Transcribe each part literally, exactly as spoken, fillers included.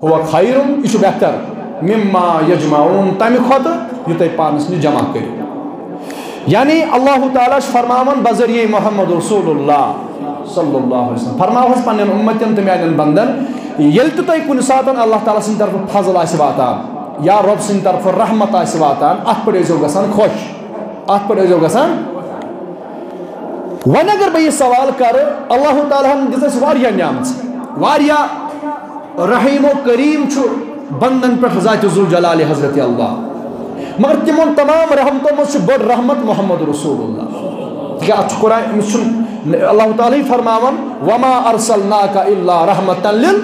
هو خیر، یہِ چھُ بہتر، مما یجمعون، تَمہِ کھۄتہٕ یہِ تُہۍ پانَس نِش جمع کٔرِو۔ یعنی اللہ تعالیٰ چھُ فرماوان بذریعہ محمد رسول اللہ صلی اللہ علیہ وسلم، فرماو حظ پننٮ۪ن اُمتٮ۪ن تہٕ میانٮ۪ن بندن، ییٚلہِ تہِ تۄہہِ کُنہِ ساتہٕ اللہ تعالیٰ سٕنٛدِ طرفہٕ فضل آسہِ واتان یا رۄب سٕنٛدِ طرفہٕ رحمت آسہِ واتان، اَتھ پٮ۪ٹھ ٲسۍزیو گژھان خۄش، اَتھ پٮ۪ٹھ ٲسۍزیو گژھان۔ وۄنۍ اگر بہٕ یہِ سوال کرٕ، اللہ تعالیٰ ہن دِژ اَسہِ واریاہ نعمژٕ، واریاہ رحیم و کریم چھُ بندن پٮ۪ٹھ ذات ذوالجلال حضرت اللہ، مگر تِمن تمام رحمتو منٛز چھِ بٔڑ رحمت محمد رسول اللہ۔ تِکیٛازِ اَتھ چھُ قرآن، أمِس چھُنہٕ اللہ تعالیٰ ہٕے فرماوان، "وما ارسلناک الا رحمتا لل"،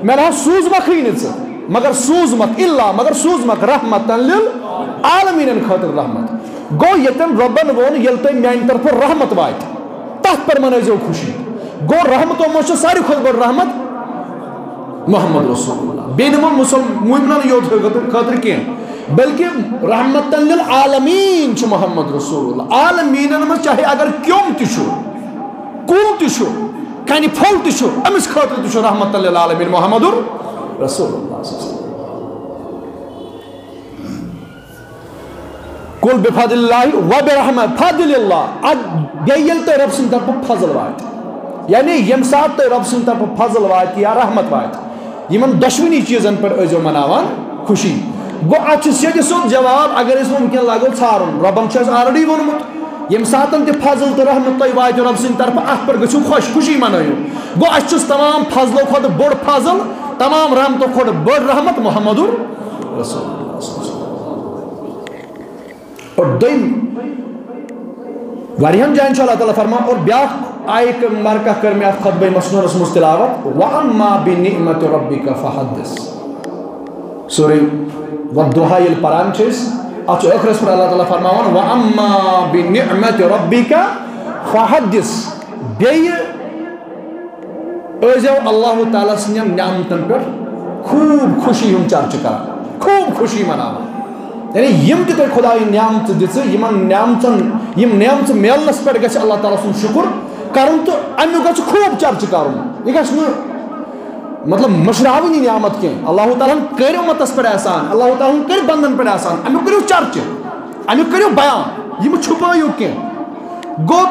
مےٚ نہ حظ سوٗزمَکھٕے نہٕ ژٕ، مگر سوٗزمَکھ الا، مگر سوٗزمَکھ رحمتا للعالمینن خٲطرٕ رحمت۔ گوٚو ییٚتٮ۪ن رۄبن ووٚن، ییٚلہِ تۄہہِ میانہِ طرفہٕ رحمت واتہِ، تتھ پٮ۪ٹھ منٲوزیو خوشی۔ گوٚو رحمتو منٛز چھِ ساروی کھۄتہٕ بٔڑ رحمت محمد رسول اللہ۔ بیٚیہِ نہٕ وۄنۍ مُسل-، مومنن یوت خٲطرٕ، خٲطرٕ کینٛہہ، بلکہِ رحمتن للعالمین چھُ محمد رسول اللہ۔ عالمیٖنن منٛز چاہے اگر کیوٚم تہِ چھُ، کُل تہِ چھُ، کنہِ پھوٚل تہِ چھُ، أمِس خٲطرٕ تہِ چھُ رحمتن للعالمین محمد رسول اللہ صلی اللہ علیہ وسلم۔ قل بفضل اللہ و برحمت، فضل اللہ، اَدٕ بیٚیہِ ییٚلہِ تۄہہِ رۄب سٕنٛدِ طرفہٕ فضل واتہِ، یعنی ییٚمہِ ساتہٕ تۄہہِ رۄب سٕنٛدِ طرفہٕ فضل واتہِ یا رحمت واتہِ، یِمن دۄشوٕنی چیٖزن پٮ۪ٹھ ٲسۍزیو مناوان خوشی۔ گوٚو اَتھ چھُ سیٚدِ سیوٚد جواب، اگر أسۍ وٕنکیٚن لاگو ژھارُن، رۄبن چھُ اَسہِ already ووٚنمُت، ییٚمہِ ساتہٕ تہِ فضل تہٕ رحمت تۄہہِ واتہِ رۄب سٕنٛدِ طرفہٕ، اَتھ پٮ۪ٹھ گٔژھِو خۄش، خوشی منٲیِو۔ گوٚو اَسہِ چھُس تمام فضلو کھۄتہٕ بوٚڑ فضل، تمام رحمتو کھۄتہٕ بٔڑ رحمت محمد رسول اللہ صلی اللہ علیہ وسلم۔ اور دوٚیِم، واریاہن جاین چھُ اللہ تعالیٰ فرمان، اور بیٛاکھ آیہِ ک-، مرکہ کٔر مےٚ اَتھ خطبہ مسنونس منٛز تلاوت، "وَأَمَّا بِنِعْمَةِ رَبِّكَ فَحَدِّثْ۔" سورہ والضحیٰ ییٚلہِ پران چھِ أسۍ، اَتھ چھُ ٲخرس پٮ۪ٹھ اللہ تعالیٰ فرماوان، "وَأَمَّا بِنِعْمَةِ رَبِّكَ فَحَدِّثْ۔" بیٚیہِ ٲسۍزیو اللہ تعالیٰ سٕنٛدٮ۪ن نعمتن پٮ۪ٹھ خوٗب خوشی ہُنٛد چرچہٕ کران، خوٗب خوشی مناوان۔ یعنی یِم تہِ تۄہہِ خۄدایہِ نعمژٕ دِژٕ، یِمن نعمژن، یِم نعمژٕ میلنس پٮ۪ٹھ گژھِ اللہ تعالیٰ سُنٛد شُکُر کرُن تہٕ اَمیُک گژھِ خوٗب چرچہٕ کرُن۔ یہِ گژھِ نہٕ، مطلب، مٔشراوٕنۍ یہِ نعمت کینٛہہ۔ اللہ تعالیٰ ہن کٔرۍ اُمتس پٮ۪ٹھ احسان، اللہ تعالیٰ ہن کٔرۍ بندن پٮ۪ٹھ احسان، اَمیُک کٔرِو چرچہٕ، اَمیُک کٔرِو بیان، یہِ مہٕ چھُپٲیِو کینٛہہ۔ گوٚو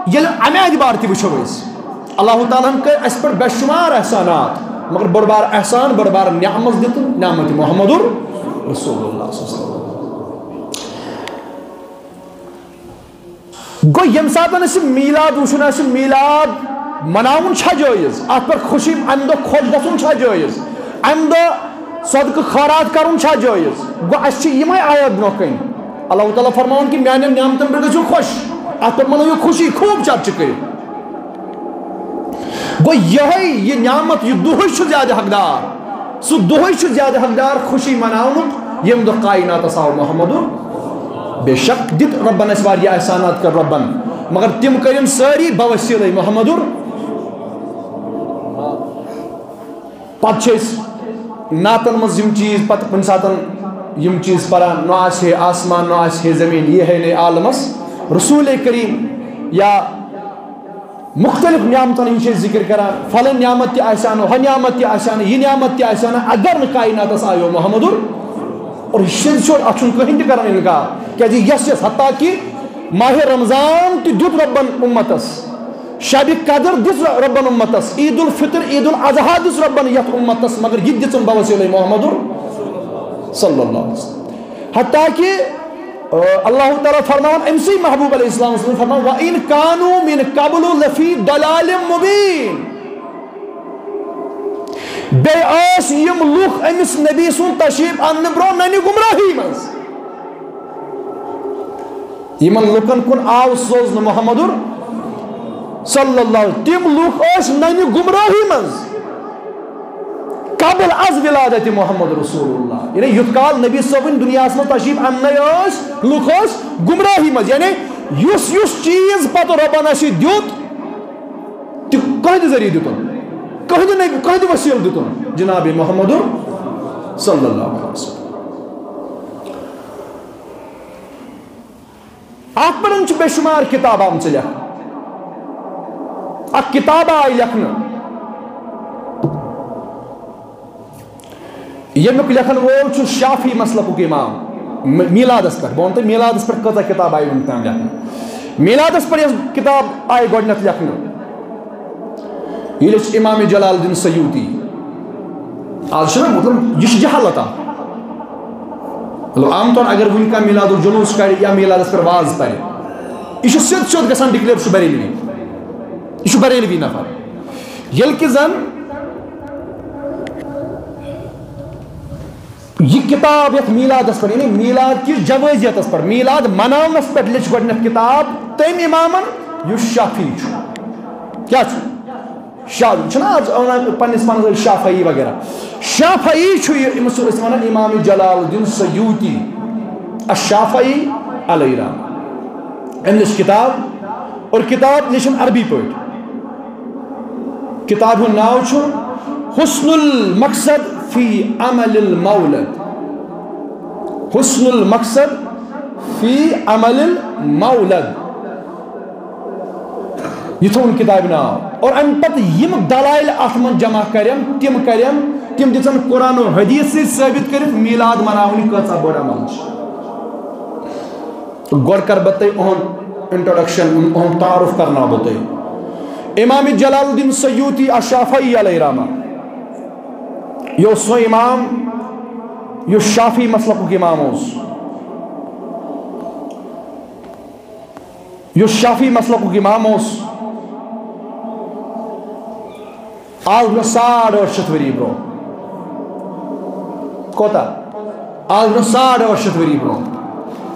ییٚلہِ اَمہِ اعتبار تہِ وٕچھو أسۍ، اللہ تعالیٰ ہن کٔرۍ اَسہِ پٮ۪ٹھ بے شُمار احسانات، مگر بٔڑ بار احسان، بٔڑ بار نعمت دِتُن نعمت محمد رسول اللہ صلی اللہ علیہ وسلم۔ گوٚو ییٚمہِ ساتہٕ أسۍ میٖلاد وٕچھُن آسہِ، میٖلاد مناوُن چھا جٲیِز؟ اَتھ پٮ۪ٹھ خوشی، اَمہِ دۄہ خۄش گژھُن چھا جٲیِز؟ اَمہِ دۄہ صدقہٕ خٲرات کرُن چھا جٲیِز؟ گوٚو اَسہِ چھِ یِمے آیات برونٛہہ کَنہِ۔ اللہ تعالیٰ فرماوان کہِ میانٮ۪ن نعمتن پٮ۪ٹھ گٔژھِو خۄش، اَتھ پٮ۪ٹھ منٲیِو خوشی، خوٗب چرچہٕ کٔرِو۔ گوٚو یِہوٚے یہِ نعمت، یہِ دۄہٕے چھُ زیادٕ حقدار، سُہ دۄہٕے چھُ زیادٕ حقدار خوشی مناونُک، ییٚمہِ دۄہ کائناتس آو محمد۔ بے شک دِتۍ رۄبن اَسہِ واریاہ احسانات کٔرۍ رۄبن، مگر تِم کٔرِن سٲری بوسیلے محمد۔ پتہٕ چھِ أسۍ نعتن منٛز یِم چیٖز پتہٕ کُنہِ ساتن یِم چیٖز پران، نہ آسہِ ہے آسمان، نہ آسہِ ہے زمین، یہِ ہے نے عالمس رسول کریم یا مختلف نعمتن ہٕنٛز چھِ أسۍ ذکر کران، فلٲنۍ نعمت تہِ آسہِ ہا نہٕ، ہۄ نعمت تہِ آسہِ ہا نہٕ، یہِ نعمت تہِ آسہِ ہا نہٕ، اگر نہٕ کائناتس آیو محمد۔ اور یہِ چھِ، اَتھ چھُنہٕ کٕہٕنۍ تہِ کران انکار، کیازِ یۄس یۄس، حتیٰ کہ ماہِ رمضان تہِ دیُت رۄبن اُمتس، شبِ قدر دِژ رۄبن اُمتس، عید الفطر، عید الاضحیٰ دِژ رۄبن یتھ اُمتس، مگر یہِ تہِ دِژٕن بوسیلے محمد صلی اللہ علیہ وسلم۔ حتیٰ کہ، آ، اللہ تعالیٰ فرماوان أمۍ سٕے محبوب علیہ السلام فرماوان، "وَإِن كَانُوا مِن قَبْلُ لَفِي ضَلَالٍ مُّبِينٍ۔" بیٚیہِ ٲسۍ یِم لُکھ أمِس نبی سُنٛد تشریف اننہٕ برونٛہہ ننہِ گمراہی منٛز۔ یِمن لُکن کُن آو سوزنہٕ محمد صلی اللہ علیہ وسلم۔ تِم لُکھ ٲسۍ ننہِ گمراہی منٛز۔ قبل از ولادت محمد رسول اللہ، یعنی یُتھ کال نبی صٲبٕنۍ دُنیاہس منٛز تشریف اننَے ٲسۍ، لُکھ ٲسۍ گمراہی منٛز۔ یعنی یُس یُس چیٖز پتہٕ رۄبن اَسہِ دیُت، تہِ کٕہٕنٛدِ ذٔریعہٕ دیُتُن، کٕہٕنٛدِ نبی، کٕہٕنٛدِ وسیٖلہٕ دیُتُن؟ جناب محمد صلی اللہ علیہ وسلم۔ اَتھ پٮ۪ٹھ چھِ بے شُمار کِتابہٕ آمژٕ لیکھنہٕ۔ اَکھ کِتاب آیہِ لیکھنہٕ، ییٚمیُک لیکھن وول چھُ شافعی مسلکُک امام۔ م-، میلادس پٮ۪ٹھ، بہٕ وَنہٕ تۄہہِ میلادس پٮ۪ٹھ کۭژاہ کِتاب آیہِ وٕنیُک تام لیکھنہٕ۔ میلادس پٮ۪ٹھ یۄس کِتاب آیہِ گۄڈٕنٮ۪تھ لیکھنہٕ، یہِ لیٚچھ امام جلال الدین سیوطی۔ آز چھُنہ، مطلب، یہِ چھُ جہالت اکھ۔ مطلب، عام طور اگر وٕنہِ کانٛہہ میلاد الجلوس کَرِ یا میلادس پٮ۪ٹھ واز پَرِ، یہِ چھُ سیوٚد سیوٚد گژھان declare، سُہ بریلوی۔ یہِ چھُ بریلوی نفر۔ ییٚلہِ کہِ زن یہِ کِتاب یَتھ میلادس پٮ۪ٹھ، یعنی میلاد کِس جوٲزیتس پٮ۪ٹھ، میلاد مناونس پٮ۪ٹھ لیٚچھ گۄڈٕنٮ۪تھ کِتاب تٔمۍ امامن یُس شافعی چھُ۔ کیٛاہ چھُ؟ شاہ چھُنہ آز وَنان پننِس پانس أسۍ شافعی وغیرہ۔ شافعی چھُ یہِ، أمِس چھِ أسۍ وَنان امام جلال الدین سیوطی الشافعی علیہ رحمہ۔ أمۍ لیٚچھ کِتاب، اور کِتاب لیٚچھِن عربی پٲٹھۍ۔ کِتابہِ ہُنٛد ناو چھُ حسن المقصد فی عمل المولد۔ حسن المقصد فی عمل المولد۔ یہِ تھوٚوُن کِتابہِ ناو۔ اور اَمہِ پتہٕ یِم دلائل اَتھ منٛز جمع کَرن، تِم کَرن، تِم دِژن قرآن و حدیث سۭتۍ ثٲبت کٔرِتھ میلاد مناوٕنۍ کۭژاہ بٔڑ عمل چھِ۔ تہٕ گۄڈٕ کَرٕ بہٕ تۄہہِ اُہُنٛد introduction، اُہُنٛد تعارُف کَرناو بہٕ تۄہہِ۔ امام جلال الدین سیوطی الشافعی علیہ رحمہ، یہِ اوس سُہ امام یُس شافعی مسلکُک امام اوس۔ یُس شافعی مسلکُک امام اوس، آز برونٛہہ ساڑ ٲٹھ شیٚتھ ؤری برونٛہہ۔ کوتاہ؟ آز برونٛہہ ساڑ ٲٹھ شیٚتھ ؤری برونٛہہ۔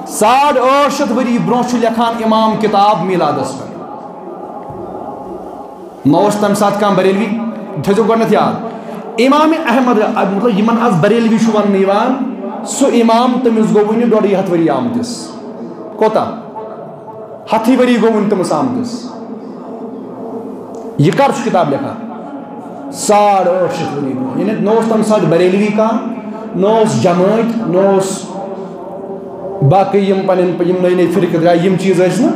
ساڑ ٲٹھ شیٚتھ ؤری برونٛہہ چھُ لیکھان امام کِتاب میلادس پٮ۪ٹھ۔ نہ اوس تَمہِ ساتہٕ کانٛہہ بریلوی، تھٲیزیو گۄڈٕنٮ۪تھ یاد۔ امام احمد، مطلب، یِمن آز بریلوی چھُ وننہٕ یِوان، سُہ امام، تٔمِس گوٚو وُنہِ ڈۄڈٕے ہَتھ ؤری آمتِس۔ کوتاہ؟ ہَتھٕے ؤری گوٚو وُنہِ تٔمِس آمتِس۔ یہِ کر چھُ کِتاب لیکھان؟ ساڑ ٲٹھ شیٚتھ ؤری برونٛہہ۔ یعنی نہ اوس تَمہِ ساتہٕ بریلوی کانٛہہ، نہ اوس جمٲعت، نہ اوس باقٕے یِم پنٕنۍ، یِم نٔے نٔے فرقہٕ درٛاے، یِم چیٖز ٲسۍ نہٕ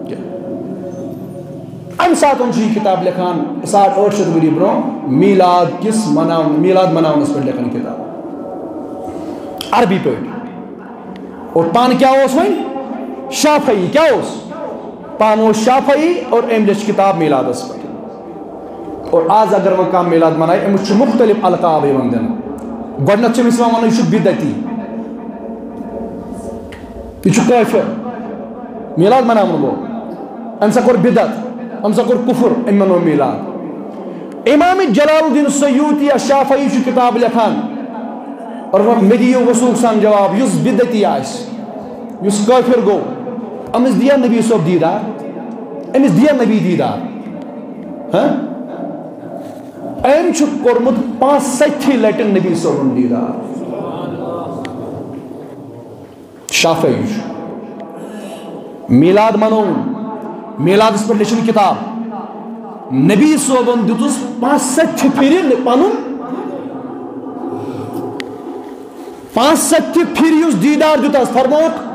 کینٛہہ۔ اَمہِ ساتہٕ چھُ یہِ کِتاب لیکھان، ساڑ ٲٹھ شیٚتھ ؤری برونٛہہ میلاد کِس مناونہٕ، میلاد مناونَس پٮ۪ٹھ لیکھان کِتاب عربی پٲٹھۍ۔ اور پانہٕ کیٛاہ اوس وۄنۍ؟ شافعی۔ کیٛاہ اوس؟ پانہٕ اوس شافعی اور أمۍ لیٚچھ کِتاب میلادَس پٮ۪ٹھ۔ اور آز اگر وۄنۍ کانٛہہ میلاد منایہِ، أمِس چھُ مُختٔلِف القاب یِوان دِنہٕ۔ گۄڈٕنٮ۪تھ چھِ أمِس یِوان وَننہٕ، یہِ چھُ بدعتی، یہِ چھُ کٲفِر، میلاد مناوَن وول۔ أمۍ سا کوٚر بدعت، أمۍ سا کوٚر کُفُر، أمۍ منوو میلاد۔ امام جلال الدین سیوطی الشافعی چھُ کِتاب لیکھان، اور وۄنۍ مےٚ دِیِو وثوق سان جواب، یُس بدعتی آسہِ، یُس کٲفِر گوٚو، أمِس دِیا نبی صٲب دیٖدار؟ أمِس دِیا نبی دیٖدار؟ ہہ؟ أمۍ چھُ کوٚرمُت پانٛژھ ستہِ لٹہِ نبی صٲبُن دیٖدار۔ شافعی چھُ۔ میلاد منووُن، میلادس پٮ۪ٹھ لیٚچھِن کِتاب۔ نبی صٲبن دیُتُس پانٛژھ ستہِ پھِرِ پنُن، پانٛژھ ستہِ پھِرِ یُس دیٖدار دیُتس، فرمووُکھ،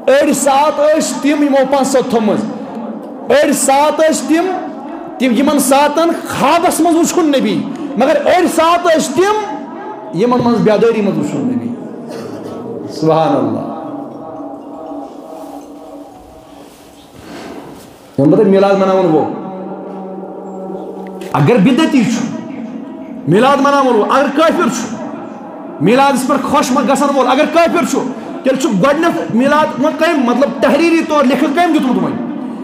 أڑۍ ساعت ٲسۍ تِم یِمو پانٛژھ ستہِ تھٲومٕژ، أڑۍ ساعت ٲسۍ تِم، تِم یِمن ساعتن خوابس منٛز وُچھُن نبی، مگر أڑۍ ساعت ٲسۍ تِم یِمن منٛز بیدٲری منٛز وُچھُن نبی۔ سبحان اللہ۔ ییٚمہِ پتہٕ میلاد مناوَن وول، اگر بدعتی چھُ، میلاد مناوَن وول، اگر کٲفِر چھُ، میلادس پٮ۪ٹھ خۄش مہ گژھن وول اگر کٲفِر چھُ، تیٚلہِ چھُ گۄڈٕنٮ۪تھ میلاد وۄنۍ کٔمۍ، مطلب، تحریٖری طور لیکھِتھ کٔمۍ دیُتمُت وۄنۍ؟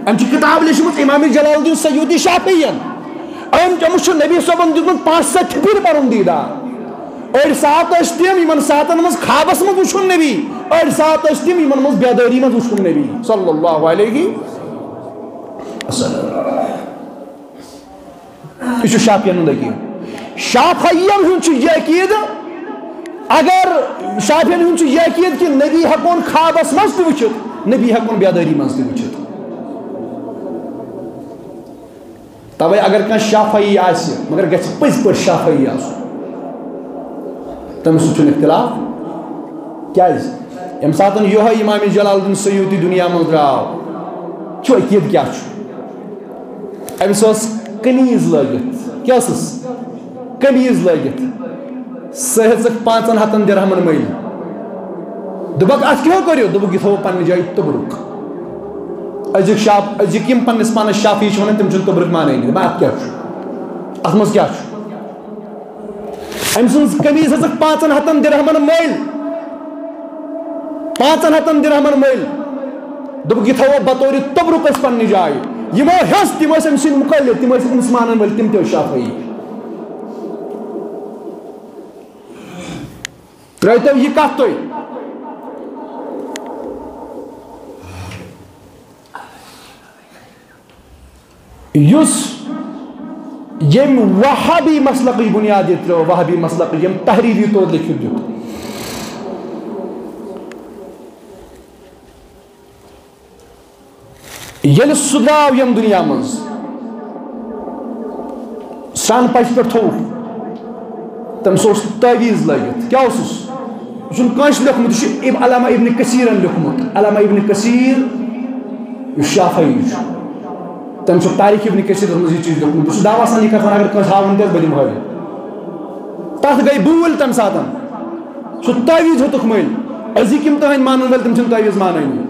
أمۍ چھِ کِتاب لیٚچھمٕژ امام جلال الدین سیوطی شافعین۔ أمۍ، أمِس چھُ نبی صٲبن دیُتمُت پانٛژھ ستہِ پھِرِ پنُن دیٖدار۔ أڑۍ ساعت ٲسۍ تِم، یِمن ساعتن منٛز خوابس منٛز وُچھُن نبی، أڑۍ ساعت ٲسۍ تِم، یِمن منٛز بیدٲری منٛز وُچھُن نبی صلی اللہ علیہ وسلم۔ یہِ چھُ شافعین ہُنٛد عقیٖدٕ۔ شافعین ہُنٛد چھُ یہِ عقیٖدٕ، اگر شافعین ہُنٛد چھُ یہِ عقیٖدٕ کہِ نبی ہٮ۪کون خوابس منٛز تہِ وُچھِتھ، نبی ہٮ۪کون بیدٲری منٛز تہِ وُچھِتھ۔ توے اگر کانٛہہ شافعی آسہِ، مگر گژھِ پٔزۍ پٲٹھۍ شافعی آسُن، تٔمِس سۭتۍ چھُنہٕ اختلاف۔ کیٛازِ؟ ییٚمہِ ساتہٕ یِہوٚے امام جلال الدین سیوطی دُنیا منٛز درٛاو، چھُ عقیٖدٕ کیٛاہ چھُ؟ أمِس ٲس قمیٖض لٲگِتھ۔ کیٛاہ ٲسٕس؟ قمیٖض لٲگِتھ۔ سُہ ہیٚژٕکھ پانٛژن ہتن درہمن مٔلۍ۔ دوٚپُکھ، "اَتھ کیٛاہ کٔرِو؟" دوٚپُکھ، "یہِ تھاوو پننہِ جایہِ توٚبرُک۔" أزِکۍ شاف-، أزِکۍ یِم پننِس پانس شافعی چھِ ونان، تِم چھِنہٕ توٚبرُک مانٲنی۔ دَپان، "اَتھ کیٛاہ چھُ؟ اَتھ منٛز کیٛاہ چھُ؟" أمۍ سٕنٛز قمیٖض ہیٚژٕکھ پانٛژن ہتن درہمن مٔلۍ۔ پانٛژن ہتن درہمن مٔلۍ۔ دوٚپُکھ، "یہِ تھاوو بطورِ توٚبرُک أسۍ پننہِ جایہِ۔" یِمو ہیوٚژ، تِم ٲسۍ أمۍ سٕنٛدۍ مُقلد، تِم ٲسۍ أمِس مانن وٲلۍ، تِم تہِ ٲسۍ شافعی۔ ترٛٲوتو یہِ کتھ تُہۍ۔ یُس ییٚمۍ وہابی مسلکٕچ بُنیاد ییٚتہِ ترٲو، وہابی مسلکٕچ، ییٚمۍ تحریری طور لیکھِتھ دیُت، ییٚلہِ سُہ درٛاو ییٚمہِ دُنیا منٛز، سرٛان پچہِ پٮ۪ٹھ تھوٚوُکھ، تٔمِس اوس تعویٖذ لٲگِتھ۔ کیٛاہ اوسُس؟ یہِ چھُنہٕ کٲنٛسہِ لیوٚکھمُت، یہِ چھُ اب-، علامہ ابن کثیرن لیوٚکھمُت۔ علامہ ابن کثیر یُس شافعی چھُ، تٔمۍ چھُ تاریخ ابن کثیرس منٛز یہِ چیٖز لیوٚکھمُت۔ بہٕ چھُس دعویٰ سان یہِ کتھ ونان، اگر کٲنٛسہِ ہاوُن تہِ آسہِ، بہٕ دِمہٕ ہٲوِتھ۔ تتھ گٔے بوٗلۍ تمہِ ساتن۔ سُہ تعویٖذ ہیوٚتُکھ مٔلۍ۔ أزِکۍ یِم تُہنٛدۍ مانن وٲلۍ، تِم چھِنہٕ تعویٖذ مانٲنی۔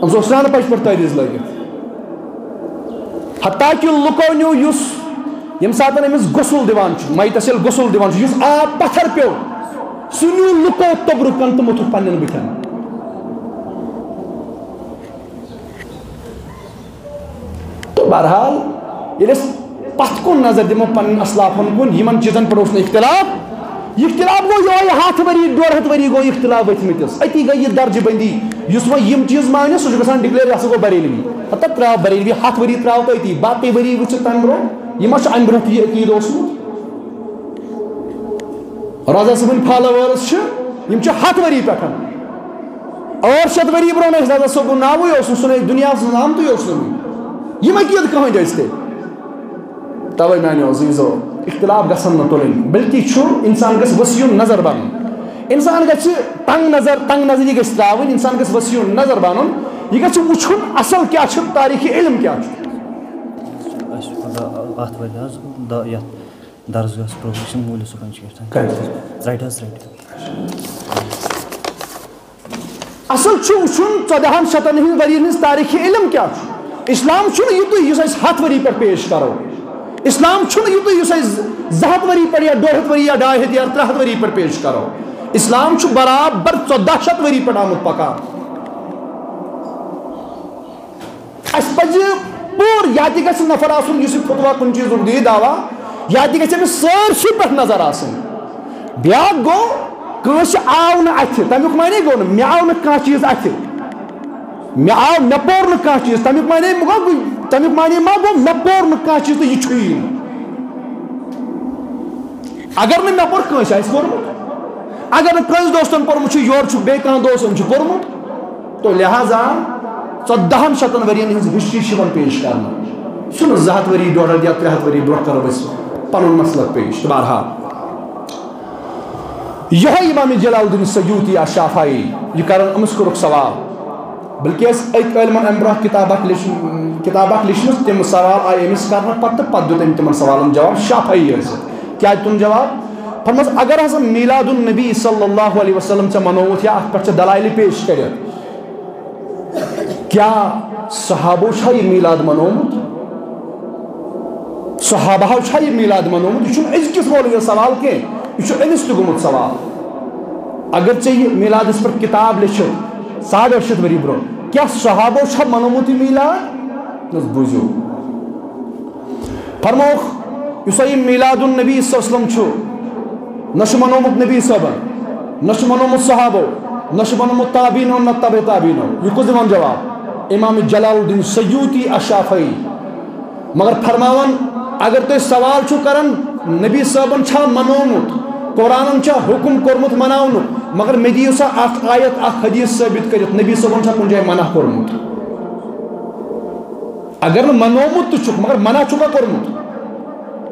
أمِس اوس سرٛانہٕ پچہِ پٮ۪ٹھ تعویٖذ لٲگِتھ۔ حتیٰ کہِ لُکو نیوٗ یُس، ییٚمہِ ساتن أمِس غسل دِوان چھُ، میتس ییٚلہِ غسل دِوان چھُ، یُس آب پتھر پیوٚو، سُہ نیوٗ لُکو توٚبرُک کن تہٕ موٚتھُکھ پننٮ۪ن بٕتھٮ۪ن۔ تو بہرحال، ییٚلہِ أسۍ پتھ کُن نظر دِمو پننٮ۪ن اسلافن کُن، یِمن چیٖزن پٮ۪ٹھ اوس نہٕ اختلاف۔ یہِ اختلاف گوٚو یِہوٚے، ہتھ ؤری، ڈۄڈ ہتھ ؤری گوٚو اختلاف ؤتھمٕتِس۔ أتی گٔے یہِ درجہٕ بندی، یُس وۄنۍ یِم چیٖز مانہِ، سُہ چھُ گژھان declare، یہِ ہسا گوٚو بریلوی۔ ہتا ترٛاو بریلوی، ہتھ ؤری ترٛاو تہٕ أتی، باقٕے ؤری وٕچھِتھ تمہِ برونٛہہ، یہِ ما چھُ امہِ برونٛہہ تہِ یہِ عقیٖدٕ اوسمُت؟ رضا صٲبٕنۍ followers چھِ، یِم چھِ ہتھ ؤری پٮ۪ٹھ۔ ٲٹھ شیٚتھ ؤری برونٛہہ ٲسۍ رضا صٲبُن ناوٕے اوس نہٕ، سُہ نہٕ دُنیاہَس منٛز آمتُے اوس نہٕ۔ یِم عقیٖدٕ کٕہٕنٛدۍ ٲسۍ تیٚلہِ؟ توے میانیو عزیزو، اختلاف گژھن نہٕ تُلٕنۍ، بلکہِ چھُ انسان گژھِ وسیع نظر بنُن۔ انسان گژھِ تنگ نظر، تنگ نظری گژھِ تراوٕنۍ، انسان گژھِ وسیع نظر بنُن۔ یہِ گژھِ وٕچھُن اصل کیٛاہ چھُ، تاریخ علم کیٛاہ چھُ۔ اَسہِ چھُ پگاہ اَتھ ؤرۍ حظ دَ-، یَتھ درسگاہَس پرٛوفیسر مولوی صٲبَن چھُ کیٛاہ تام۔ کَتہِ؟ رَٹہِ حظ، رَٹہِ۔ اصل چھُ وٕچھُن، ژۄدہَن شتن ہٕنٛز ؤرین ہٕنٛز تاریخ علم کیٛاہ چھُ۔ اسلام چھُنہٕ یُتُے یُس اَسہِ ہَتھ ؤری پٮ۪ٹھ پیش کرو۔ اسلام چھُنہٕ یُتُے یُس اَسہِ زٕ ہَتھ ؤری پٮ۪ٹھ یا ڈۄڈ ہَتھ ؤری یا ڈاے ہَتھ یا ترٛےٚ ہَتھ ؤری پٮ۪ٹھ پیش کرو۔ اسلام چھُ برابر ژۄداہ شتھ ؤری پٮ۪ٹھ آمُت پکان۔ اَسہِ پَزِ پوٗرٕ، یا تہِ گژھِ نفر آسُن یُس یہِ فتوا کُنہِ چیٖزُک دِیہِ دعوا، یا تہِ گژھِ أمِس سٲرسٕے پٮ۪ٹھ نظر آسٕنۍ۔ بیٛاکھ گوٚو، کٲنٛسہِ آو نہٕ اَتھِ، تَمیُک معنی گوٚو نہٕ مےٚ آو نہٕ کانٛہہ چیٖز اَتھِ، مےٚ آو، مےٚ پوٚر نہٕ کانٛہہ چیٖز، تَمیُک معنی گوٚو، تَمیُک معنی ما گوٚو مےٚ پوٚر نہٕ کانٛہہ چیٖز تہٕ یہِ چھُیی نہٕ۔ اگر نہٕ مےٚ پوٚر، کٲنٛسہِ آسہِ پوٚرمُت۔ اگر نہٕ کٲنٛسہِ دوستن پوٚرمُت چھُ، یورٕ چھُ بیٚیہِ کانٛہہ دوست، أمۍ چھُ پوٚرمُت، تو لہذا ژۄدہَن شتن ؤرین ہٕنٛز history چھِ یِوان پیش کرنہٕ۔ چھُنہٕ زٕ ہَتھ ؤری، ڈۄڈ ہَتھ یا ترٛےٚ ہَتھ ؤری برونٛہہ کرو أسۍ پنُن مسلک پیش۔ تہٕ بہرحال، یِہوٚے امام جلال الدین سیوطی یا شافعی، یہِ کرن أمِس کوٚرُکھ سوال۔ بلکہِ ٲسۍ أکۍ عٲلمن اَمہِ برونٛہہ کِتاب اکھ لیٚچھ-، کِتاب اکھ لیٚچھمٕژ، تِم سوال آیہِ أمِس کرنہٕ پتہٕ، تہٕ پتہٕ دیُت أمۍ تِمن سوالن جواب شافعی ٲسِتھ۔ کیٛاہ دیُتُن جواب؟ فرمٲس، اگر ہسا میلاد النبی صلی اللہ علیہ وسلم ژےٚ منووُتھ یا اتھ پٮ۪ٹھ ژےٚ دلایلہِ پیش کٔرِتھ، کیٛاہ صحابو چھا یہِ میلاد منوومُت؟ صحابہو چھا یہِ میلاد منوومُت؟ یہِ چھُنہٕ أزکِس مولوی یس سوال کینٛہہ، یہِ چھُ أمِس تہِ گوٚمُت سوال۔ اگر ژےٚ یہِ میلادس پٮ۪ٹھ کِتاب لیٚچھِتھ ساڑ ٲٹھ شتھ ؤری برونٛہہ، کیٛاہ صحابو چھا منوومُت یہِ میلاد؟ نہ حظ، بوٗزِو۔ فرمووُکھ، یُس ہا یہِ میلاد النبی صلی اللہ علیہ وسلم چھُ، نہ چھُ منوومُت نبی صٲبن، نہ چھُ منوومُت صحابو، نہ چھُ منوومُت تابعینو، نہ تبع تابعینو۔ یہِ کُس دِوان جواب؟ امام جلال الدین سیوطی الشافعی۔ مگر فرماوان، اگر تُہۍ سوال چھِو کران، نبی صٲبن چھا منوومُت، قرآنن چھا حکم کوٚرمُت مناونُک، مگر مےٚ دِیِو سا اکھ آیت، اکھ حدیث ثٲبت کٔرِتھ، نبی صٲبن چھا کُنہِ جایہِ منع کوٚرمُت؟ اگر نہٕ منوومُت تہِ چھُکھ، مگر منع چھُکھا کوٚرمُت؟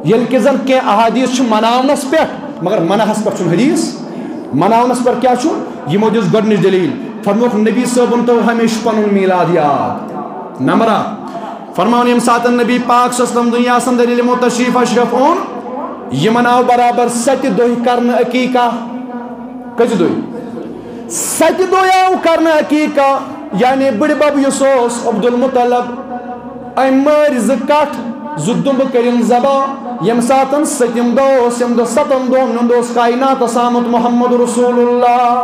ییٚلہِ کہِ زن کینٛہہ احادیث چھِ مناونس پٮ۪ٹھ، مگر منعس پٮ۪ٹھ چھُنہٕ حدیث۔ مناونس پٮ۪ٹھ کیٛاہ چھُ؟ یِمو دِژ گۄڈٕنِچ دٔلیٖل، فرمووُکھ، نبی صٲبُن تھٲو ہمیشہِ پنُن میلاد یاد۔ نمبر اکھ، فرماوُن، ییٚمہِ ساتہٕ نبی پاک صلی اللہ علیہ وسلم دُنیاہس اندر ییٚلہِ یِمو تشریف اشرف اوٚن، یِمن آو برابر ستہِ دۄہہِ کرنہٕ عقیٖقہ۔ کٔژِ دۄہہِ؟ ستہِ دۄہہِ آو کرنہٕ عقیٖقہ۔ یعنی بٕڈِ بب یُس اوس عبدالمطلب، أمۍ مٲرۍ زٕ کٹھ، زٕ دُمبہٕ کٔرِن ذبح۔ ییٚمہِ ساتن ستِم دۄہ اوس، ییٚمہِ دۄہ ستن دۄہن ہُنٛد اوس کائناتس آمُت محمد رسول اللہ۔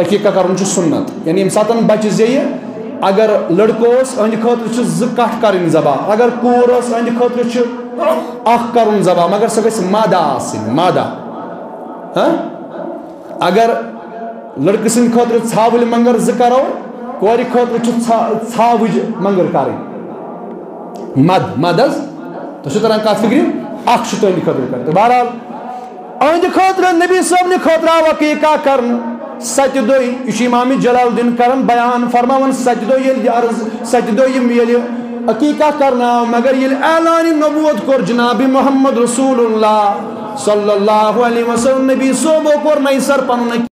عقیٖقہ کرُن چھُ سُنت، یعنی ییٚمہِ ساتن بچہِ زیٚیہِ، اگر لڑکہٕ اوس، أہنٛدِ خٲطرٕ چھِ زٕ کٹھ کرٕنۍ ذبح، اگر کوٗر ٲس، أہنٛدِ خٲطرٕ چھُ اکھ کرُن ذبح، مگر سۄ گژھِ مادہ آسٕنۍ، مادہ۔ ہاں؟ اگر لڑکہٕ سٕنٛدِ خٲطرٕ ژھاوٕلۍ منگر زٕ کرو، کورِ خٲطرٕ چھُ ژھا-، ژھاوٕج منگر کرٕنۍ۔ مد، مد حظ؟ تۄہہِ چھُو تران کتھ فکرِ؟ اکھ چھُ تُہنٛدِ خٲطرٕ کرُن۔ تہٕ بہرحال، أہنٛدِ خٲطرٕ، نبی صٲبنہِ خٲطرٕ آو عقیٖقہ کرنہٕ ستہِ دۄہہِ۔ یہِ چھُ امام جلال الدین کران بیان، فرماوان، ستہِ دۄہہِ ییٚلہِ یہِ عرض، ستہِ دۄہہِ یِم ییٚلہِ عقیٖقہ کرنہٕ آو، مگر ییٚلہِ اعلانِ نبوت کوٚر جناب محمد رسول اللہ صلی اللہ علیہ وسلم، نبی صٲبو کوٚر نَیہِ سر پنُن